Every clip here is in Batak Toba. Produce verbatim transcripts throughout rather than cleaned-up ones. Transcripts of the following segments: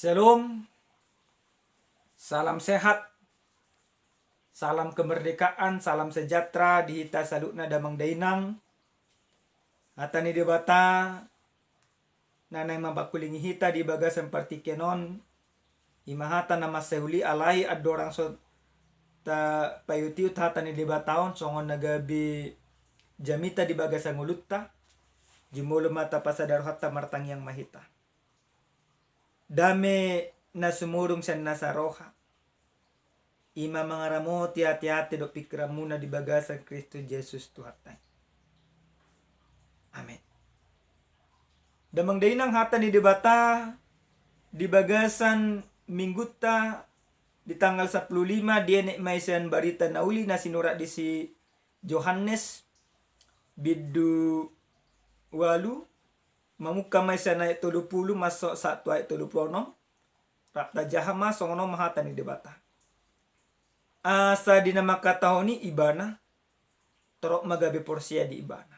Shalom. Salam sehat. Salam kemerdekaan, salam sejahtera di hita saluhutna damang dainang. Hata ni Debata na naeng mampangkulingi hita di bagasan partingkian on, i ma hata na mansai uli, alai andorang so tapaihutihut hata ni Debata on songon na gabe jamita di bagasan ngolunta, jumolo ma tapasada rohanta, martangiang ma hita. Dame na sumurung sian nasa roha, i ma mangaramoti ateate dohot pingkiranmuna di bagasan Kristus Jesus Tuhanta i. Amen. Damang dainang, hata ni Debata di bagasan minggunta di tanggal sampulu lima dienet ma i sian barita na uli na sinurat di si Johannes bindu ualu, mamungka ma i sian ayat tolu pulu masuk sahat tu ayat tolu pulu onom. Rap tajaha ma, songon on ma hata ni Debata. Asa di na mangkatahon i ibana, torop ma gabe porsea di ibana.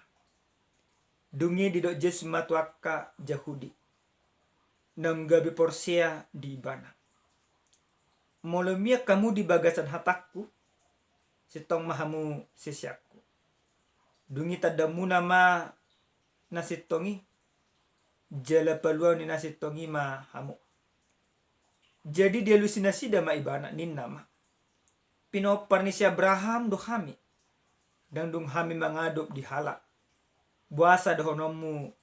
Dung i didok Jesus ma tu angka Jahudi naung gabe porsea di ibana: Molo mian hamu di bagasan hatangku, sintong ma hamu siseanku. Dung i tandaonmuna ma na sintong i, jala paluaon ni na sintong i ma hamu. Jadi dialusi nasida ma ibana, ninna ma: Pinompar ni si Abraham do hami, ndang dung hami mangadop di halak. Boasa dohononmu: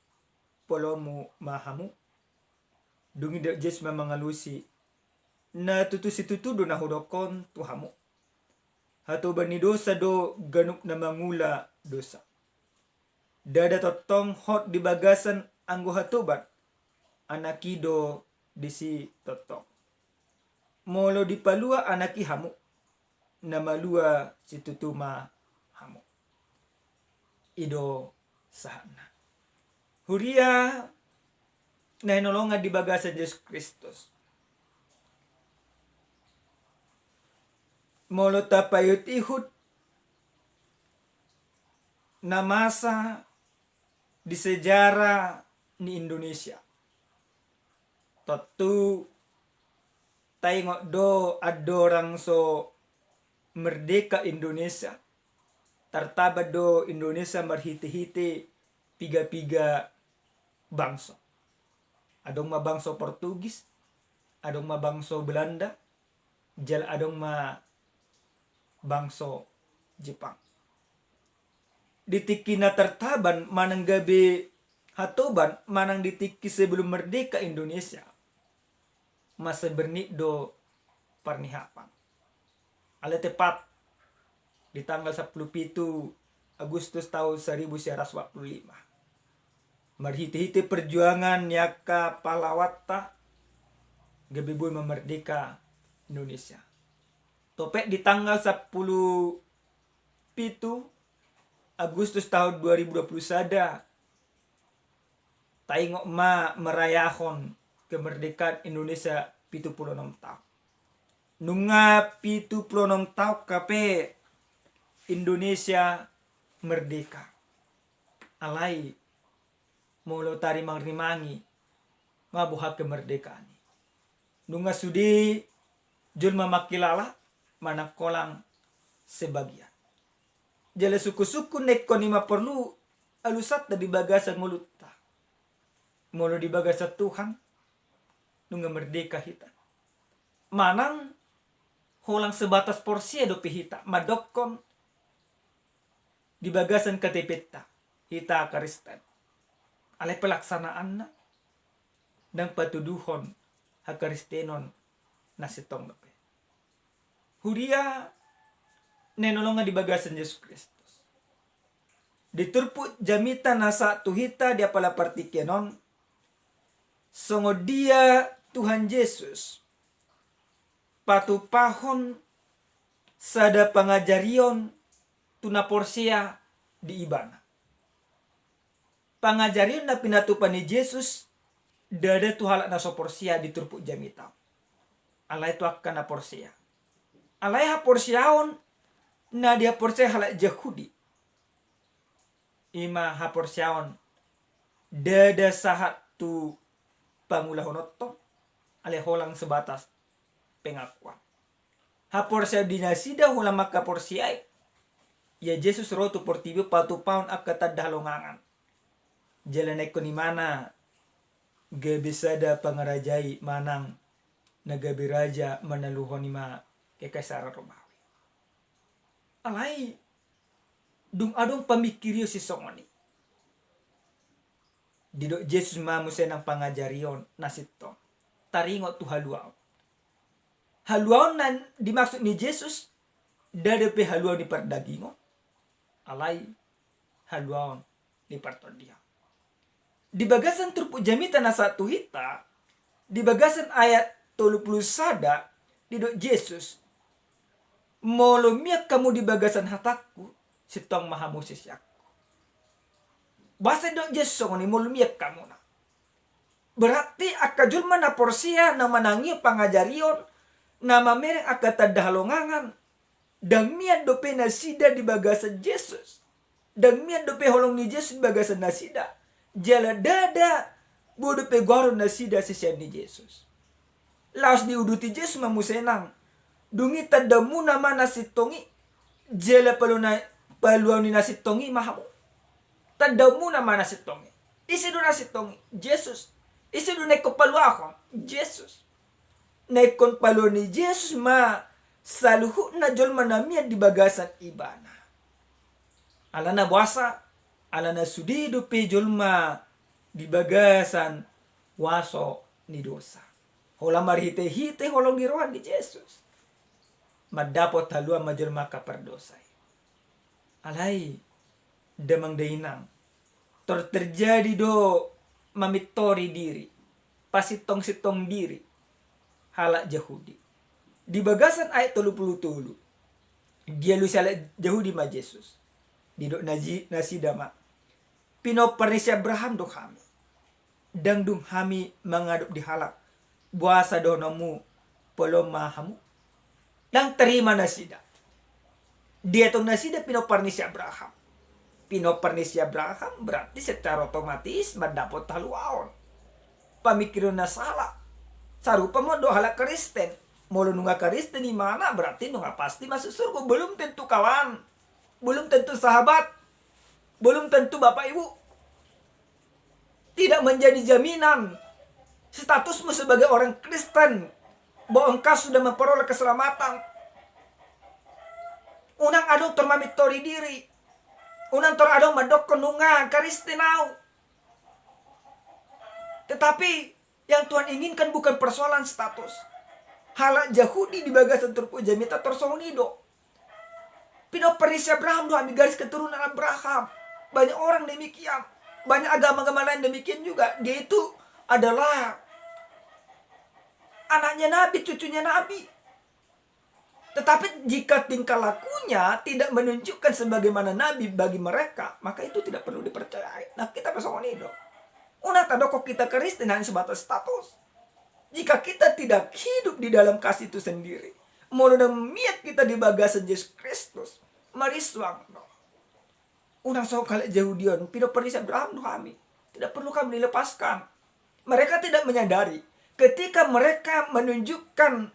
Paluaonmu ma hamu? Dung i didok Jesus ma mangalusi: Na tutu situtu do na hudok on tu hamu: Hatoban ni dosa do ganup na mangula dosa. Ndada tongtong hot di bagasan anggo hatoban, Anak i do disi tongtong. Molo dipalua Anak i hamu, na malua situtu ma hamu. I do sahatna. Huria na hinaholongan di bagasan Jesus Kristus, molo tapaihutihut na masa di sejarah ni Indonesia, tontu taingot do andorang so merdeka Indonesia, tartaban do Indonesia marhitehite pigapiga bangso. Adong ma bangso Portugis, adong ma bangso Belanda, jala adong ma bangso Jepang. Di tingki na tartaban manang gabe hatoban manang di tingki sebelum merdeka Indonesia, masa bernit do parnihapan. Alai tepat di tanggal sampulu pitu Agustus tahun seribu sembilan ratus empat puluh lima, marhitehite perjuangan ni angka pahlaonta, gabe boi ma merdeka Indonesia. Topet di tanggal sampulu pitu Agustus tahun dua ribu dua puluh sada, taingot ma merayahon kemerdekaan Indonesia pitu pulu onom taon. Nunga pitu pulu onom taon hape Indonesia merdeka. Alai molo tarimangrimangi, nga boha kemerdekaan i? Nunga sude jolma mangkilala manang holan sebagian. Jala sungkunsungkun na ingkon i ma porlu alusanta di bagasan ngolunta. Molo di bagasan Tuhan, nunga merdeka hita. Manang holan sebatas porsea dope hita mandokkon di bagasan K T P-ta hita Kristen. Alai pelaksanaanna ndang patuduhon hakristenon na sintong dope. Huria na hinaholongan di bagasan Jesus Kristus, di turpuk jamita na sahat tu hita di apala partingkian on, songon dia Tuhan Jesus patupahon sada pangajarion tu na porsea di Ibana. Pangajarion na pinatupa ni Jesus ndada tu halak na so porsea di turpuk jamita on, alai tu angka na porsea. Alai haporseaon na dihaporseai halak Jahudi, i ma haporseaon ndada sahat tu pangulahononta, Alai holan sebatas pengakuan. Haporseaon di nasida holan mangkaporseai ia Jesus ro tu portibi on patupahon angka tanda halongangan. Jala na ingkon imana gabe sada pangarajai manang na gabe raja manaluhon ima kekaisaran Romawi. Alai dung adong pamingkirion sisongon i, didok Jesus ma muse nang pangajarion na sintong, taringot tu haluaon. Haluaon na dimaksud ni Jesus ndada dope haluaon ni pardagingon, alai haluaon ni partondion. Di bagasan turpuk jamita na sahat tu hita, di bagasan ayat tolu pulu sada, didok Jesus, molo mian hamu di bagasan hatangku, sintong ma hamu siseanku. Boasa didok Jesus songon i molo mian hamuna? Berarti angka jolma na porsea na manangihon pangajarion na mamereng angka tanda halongangan, ndang mian dope nasida di bagasan Jesus. Ndang mian dope holong ni Jesus di bagasan nasida. Jala ndada boi dope goaron nasida sisean ni Jesus. Laos diuduti Jesus ma muse nang, dung i tandaonmuna ma na sintong i, jala paluaon ni na sintong i ma hamu. Tandaonmuna ma na sintong i. Ise do na sintong i? Jesus. Ise do na ingkon paluahon? Jesus. Na ingkon paluaon ni Jesus ma saluhutna jolma na mian di bagasan ibana. Alana boasa? Alana sude dope jolma di bagasan huaso ni dosa. Holan marhitehite holong ni roha ni Jesus mandapot haluaon ma jolma angka pardosa i. Alai damang dainang, tor terjadi do mamintori diri, pasintong-sintong diri halak Jahudi. Di bagasan ayat tolu pulu tolu, dialusi halak Jahudi ma Jesus. Didok naji-, nasida ma, pinompar ni si Abraham do hami. Ndang dung hami mangadop di halak, boasa dohononmu, paluahon ma hamu? Ndang tarima nasida. Dietong nasida pinompar ni si Abraham. Pinompar ni si Abraham berarti secara otomatis mandapot haluaon. Pamingkirion na sala. Sarupa ma do halak Kristen. Molo nunga Kristen imana berarti nunga pasti masuk surgo. Belum tentu kawan. Belum tentu sahabat. Belum tentu bapak ibu. Tidak menjadi jaminan statusmu sebagai orang Kristen bahwa engkau sudah memperoleh keselamatan. Unang adong tor mamintori diri. Unang tor adong mandokkon nunga Kristen au. Tetapi yang Tuhan inginkan bukan persoalan status. Halak Jahudi di bagasan turpuk jamita tor songon i do. Pinompar ni si Abraham do hami, garis keturunan Abraham. Banyak orang demikian. Banyak agama-agama lain demikian juga. Dia itu adalah anaknya nabi, cucunya nabi. Tetapi jika tingkah lakunya tidak menunjukkan sebagaimana nabi bagi mereka, maka itu tidak perlu dipercayai. Nah, kita pe songon i do. Unang tadokkon kita Kristen hanya sebatas status. Jika kita tidak hidup di dalam kasih itu sendiri, molo ndang mian hita di bagasan Jesus Kristus, marisuang do. Unang songon halak Jahudi on, pinompar ni si Abraham do hami. Tidak perlu kami dilepaskan. Mereka tidak menyadari ketika mereka menunjukkan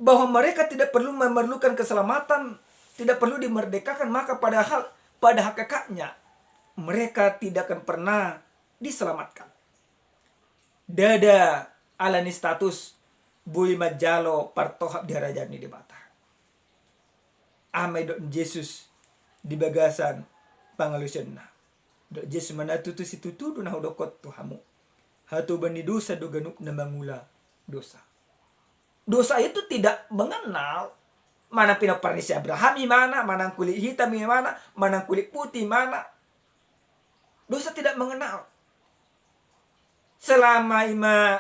bahwa mereka tidak perlu memerlukan keselamatan, tidak perlu dimerdekakan, maka padahal pada hakikatnya mereka tidak akan pernah diselamatkan. Ndada ala ni status boi manjalo partohap di harajaon ni Debata. Aha ma didok Jesus di bagasan pangalusionna? Didok Jesus ma, na tutu situtu do na hudokkon tu hamu, hatoban ni dosa do ganup na mangula dosa. Dosa itu tidak mengenal manang pinompar ni si Abraham imana, manang kulit hitam imana, manang kulit putih imana. Dosa tidak mengenal. Selama ima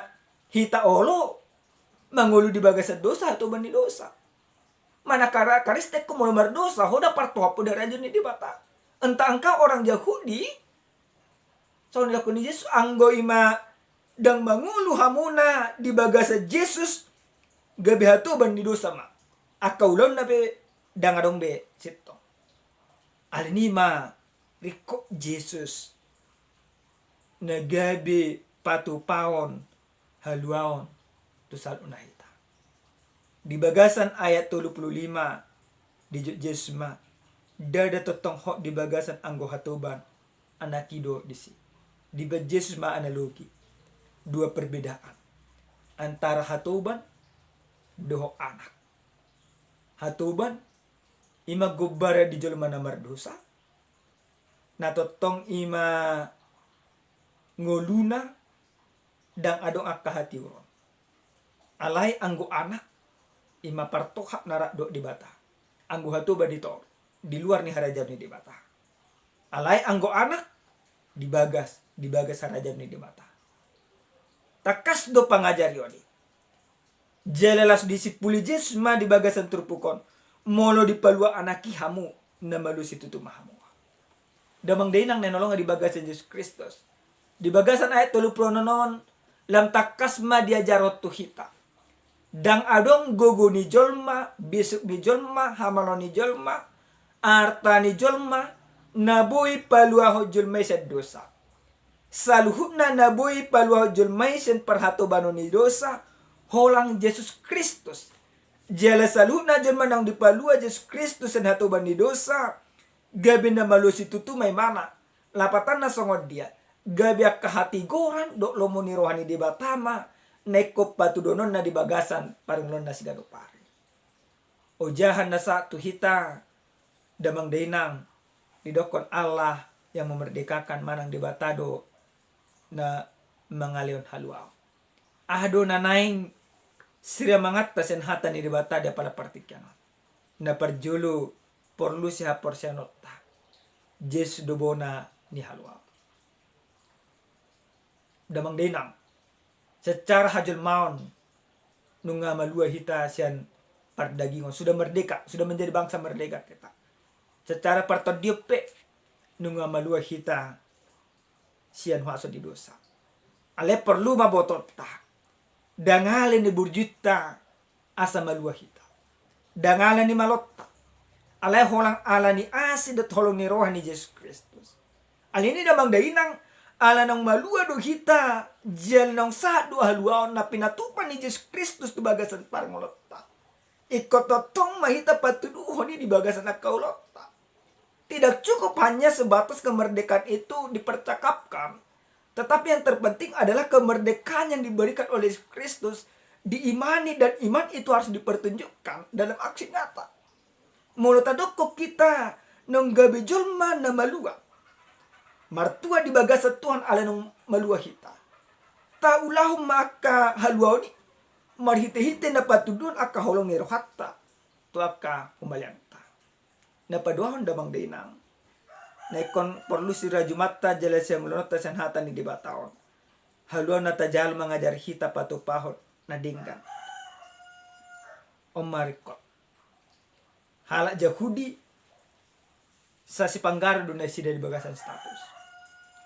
hita olo mangolu di bagasan dosa, hatoban ni dosa. Manang kara-, Kristen, ho molo mardosa, ho ndang partohap ho di harajaon ni Debata. Entah engkau orang Jahudi, songon didok ni Jesus, anggo ima ndang mangolu hamuna di bagasan Jesus, gabe hatoban ni dosa ma. Angka ulaonna pe ndang adong be sintong. Alani i ma ringkot Jesus na gabe patupahon haluaon tu saluhutna hita. Di bagasan ayat tolu pulu lima, dijou Jesus ma, ndada tongtong hot di bagasan anggo hatoban, anak i do disi. Dibaen Jesus ma analogi, dua perbedaan antara hatoban dohot anak. Hatoban i ma gombaran di jolma na mardosa, na tongtong i ma ngoluna ndang adong angka hatiuron. Alai anggo anak i ma partohap na rap dohot Debata. Anggo hatoban di toru, di luar ni harajaon ni Debata. Alai anggo anak di bagas, di bagas harajaon ni Debata. Tangkas do pangajarion i. Jala laos disimpuli Jesus ma di bagasan turpuk on, molo dipalua anak i hamu, na malua situtu ma hamu. Damang dainang na hinaholongan di bagasan Jesus Kristus, di bagasan ayat tolu pulu onom on, lam tangkas ma diajarhon tu hita. Ndang adong gogo ni jolma, bisuk ni jolma, hamaloon ni jolma, arta ni jolma, na boi paluahon jolma i sian dosa. Saluhutna na boi paluahon jolma i sian parhatobanon ni dosa, holan Jesus Kristus. Jala saluhutna jolma naung dipalua Jesus Kristus sian hatoban ni dosa, gabe na malua situtu ma imana. Lapatanna songon dia? Gabe angka hatigoran dohot lomo ni roha ni Debata ma na ingkon patudunonna di bagasan parngoluonna siganup ari. Ojahan na sahat tu hita, damang dainang, didokkon Allah yang memerdekakan, manang Debata do na mangalehon haluaon. Aha do na naeng siramanganta sian hata ni Debata di apala partingkian on? Na parjolo, porlu sihaporseaonta, Jesus do bona ni haluaon. Damang dainang, secara hajolmaon nunga malua hita sian pardagingon, sudah merdeka, sudah menjadi bangsa merdeka kita. Secara partondion pe nunga malua hita sian huaso ni dosa. Alai porlu ma botoonta, ndang ala ni burjuta asa malua hita. Ndang ala ni maloonta. Alai holan ala ni asi dohot holong ni roha ni Jesus Kristus. Alani i damang dainang, ala naung malua do hita, jala naung sahat do haluaon na pinatupa ni Jesus Kristus tu bagasan parngoluonta. Ingkon tongtong ma hita patuduhon i di bagasan angka ulaonta. Tidak cukup hanya sebatas kemerdekaan itu dipercakapkan, tetapi yang terpenting adalah kemerdekaan yang diberikan oleh Yesus Kristus diimani, dan iman itu harus dipertunjukkan dalam aksi nyata. Molo tadokkon hita naung gabe jolma na malua, martua di bagasan Tuhan ala naung malua hita, taulahon ma angka haluaon i marhitehite na patuduhon angka holong ni rohanta tu angka humaliangta. Na paduahon damang dainang, na ingkon porlu sirajumanta jala siangulononta sian hata ni Debata on, haluaon na tajalo mangajari hita patupahon na denggan. On ma ringkot, halak Jahudi, sasipanggaran do nasida di bagasan status.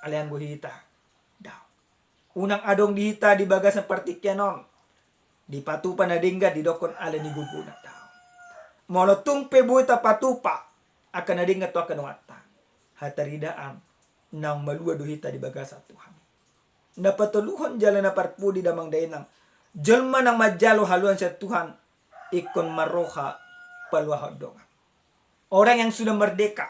Alai anggo hita, daong. Unang adong di hita di bagasan partingkian on dipatupa na denggan didokkon ala ni gogona, daong. Molo tung pe boi tapatupa angka na denggan tu angka donganta, hataridaan naung malua do hita di bagasan Tuhan. Na patoluhon jala na parpudi damang dainang, jolma naung manjalo haluaon sian Tuhan ingkon marroha paluahon dongan. Orang yang sudah merdeka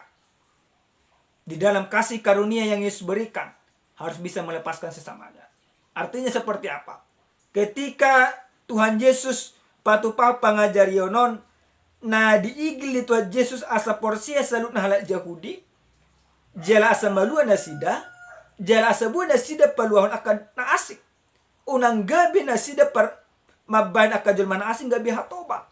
di dalam kasih karunia yang Yesus berikan harus bisa melepaskan sesamanya. Artinya seperti apa? Ketika Tuhan Yesus patupa pangajarion on, na diigil ni Tuhan Yesus asa porsea saluhutna halak Jahudi, jala asa malua nasida, jala asa boi nasida paluahon angka na asing. Unang gabe nasida par-, mambahen angka jolma na asing gabe hatoban.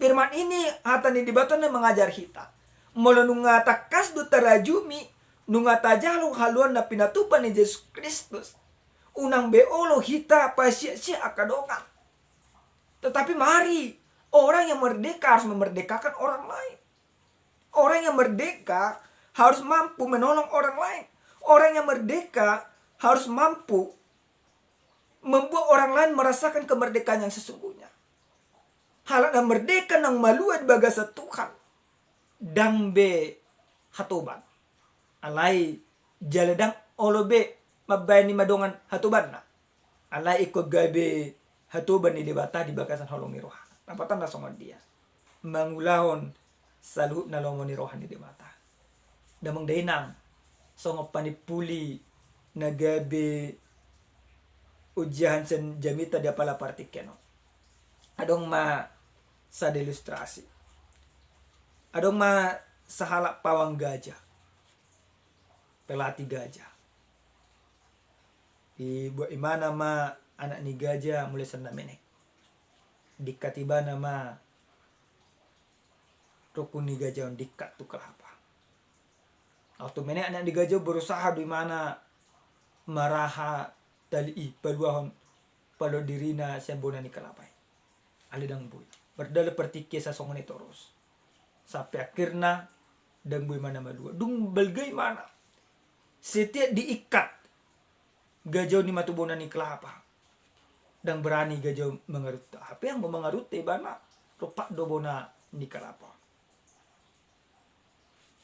Firman i, hata ni Debata na mangajar hita. Molo nunga tangkas do tarajumi, nunga tajalo haluaon na pinatupa ni Jesus Kristus, unang be olo hita pasiasiat angka dongan. Tetapi mari, orang yang merdeka harus memerdekakan orang lain. Orang yang merdeka harus mampu menolong orang lain. Orang yang merdeka harus mampu membuat orang lain merasakan kemerdekaan yang sesungguhnya. Halak na merdeka naung malua di bagasan Tuhan, ndang be hatoban. Alai jala ndang olo be mambahen i ma dongan hatobanna. Alai ingkon gabe hatoban ni Debata di bagasan holong ni rohana. Dapotanna songon dia? Mangulahon saluhutna lomo ni roha ni Debata. Damang dainang, songon panimpuli na gabe ujiahan sian jamita di apala partingkian on. Adong ma sada ilustrasi. Adong ma sahalak pawang gaja, pelatih gaja. Dibuat ibana ma anak ni gaja mulai sian na menek. Diikat ibana ma rungkung ni gaja on, diikat tu kelapa. Waktu menek anak ni gaja on, berusaha do ibana maraha tali i paluahon, paluahon dirina sian bona ni kelapa i. Alai ndang boi. Mardalan partingkian songon i torus. Sampe akhirna ndang boi ibana malua. Dung balga ibana, setiap diikat gaja on i ma tu bona ni kelapa, ndang berani gaja on mangarutta. Hape anggo mangarutta ibana, rompak do bona ni kelapa on.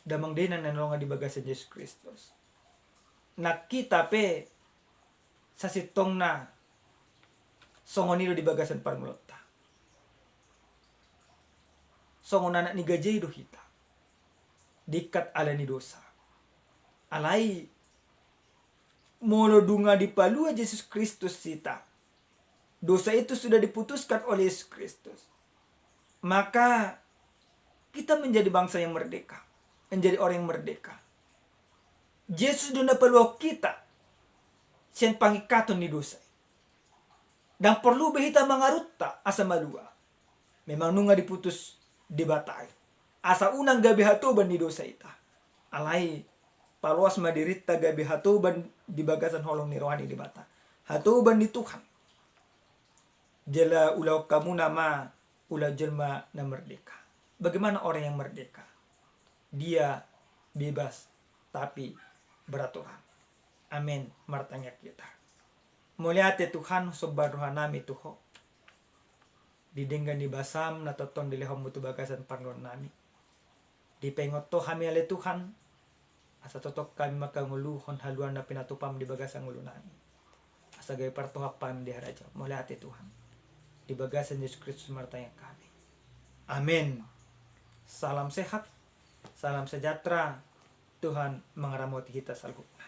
Damang dainang na hinaholongan di bagasan Jesus Kristus, nang hita pe sasintongna songon i do di bagasan parngoluonta. Songon anak ni gaja i do hita, diikat ala ni dosa. Alai molo dung dipalua Jesus Kristus hita, dosa itu sudah diputuskan oleh Yesus Kristus, maka kita menjadi bangsa yang merdeka, menjadi orang yang merdeka. Jesus do na paluahon hita sian pangikaton ni dosa i. Ndang porlu be hita mangarutta asa malua. Memang nunga diputus Debata i asa unang gabe hatoban ni dosa hita. Alai paloas ma dirinta gabe hatoban di bagasan holong ni roha ni Debata, hatoban ni Tuhan. Jala ulahon hamuna ma ulaon jolma na merdeka. Bagaimana orang yang merdeka? Dia bebas, tapi beraturan. Amen. Martangiang hita. Mauliate Tuhan, somba rohanami tu Ho di denggan ni basam na tongtong dilehonmu tu bagasan parngoluonnami. Dipaingot Ho hami ale Tuhan, asa tongtong hami manghangoluhon haluaon na pinatupam di bagasan ngolunami, asa gabe partohap hami di harajaon. Mauliate Tuhan. Di bagasan Jesus Kristus martangiang hami. Amen. Salam sehat, salam sejahtera. Tuhan mangaramoti hita saluhutna.